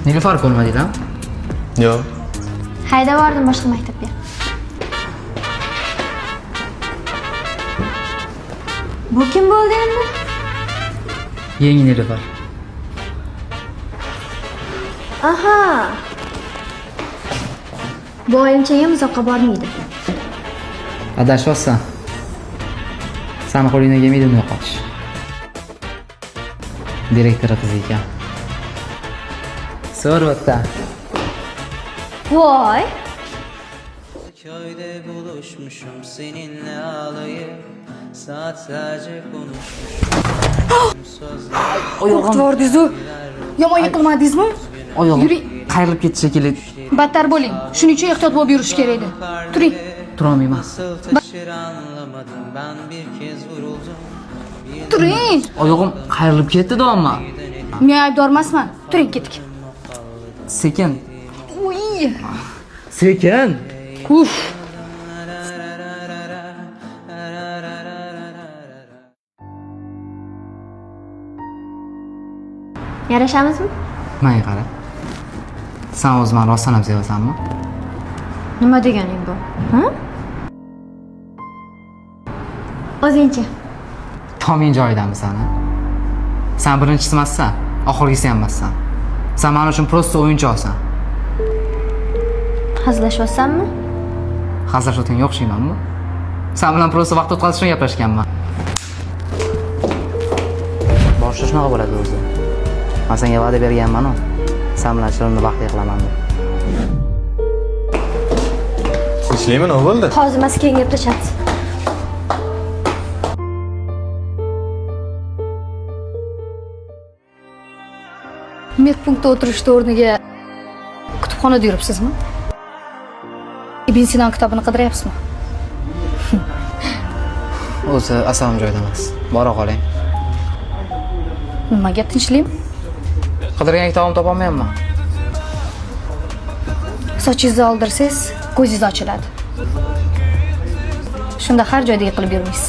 Nilufar ko'rmadinglar? Yo'q. Haydab bordim boshqa maktabga. Bu kim bo'ldi endi? Yangi Nilufar. Aha. Bu oyimchagam uzoqqa bormaydi. Adashyapsan. Sani qo'lingdan kelmaydi uni yo'qotish. Direktori qizi ekan. So'r o'tda. Voy! Köyde buluşmuşum seninle ağlayıp saatlerce konuşmuşum. Sözler Qo'rqitib yubordingiz-u. Yomon yiqilmadingizmi? Oyog'im Yuring. qayrilib ketdi shekilli. Battar bo'ling. Shuning uchun ehtiyot bo'lib yurish kerak edi. Turing. Turolmayman. nasıl taşır anlamadım ben bir kez vuruldum. Bir Turing. Oyog'im qayrilib ketdi do'mma. Men aybdor emasman. Turing, ketdik. Sekin. Uy. Sekin. Uf. Yarashamizmi? Menga qara. Sen o'zi meni rostdan ham sevasanmi? Nima deganing bu? Ha? O'zingchi. Toming joyidamisan, a? Sen birinchisi emassan, oxirgisi ham emassan. Sen men uchun просто o'yinchoqsan. Hazillashyapsanmi? Hazillashayotganga o'xshaymanmi? Sen bilan просто vaqt o'tkazish uchun gaplashganman. Boshida shunaqa bo'ladi o'zi. Men senga va'da berganman-u. Sen bilan chiroyli baxtli qilaman deb. Tinchlikmi, nima bo'ldi? Hozir emas, keyin gaplashamiz. Medpunktda o'tirishni o'rniga kutubxonada yuribsizmi? Ibn Sino kitobini qidiryapsizmi? O'zi asabim joyida emas. Bora qoling. Nimaga tinchlikmi? Qidirgan kitobimni topolmayapman. Sochingizni oldirsangiz, ko'zingiz ochiladi. Shunda har joyda yiqilib yurmaysiz.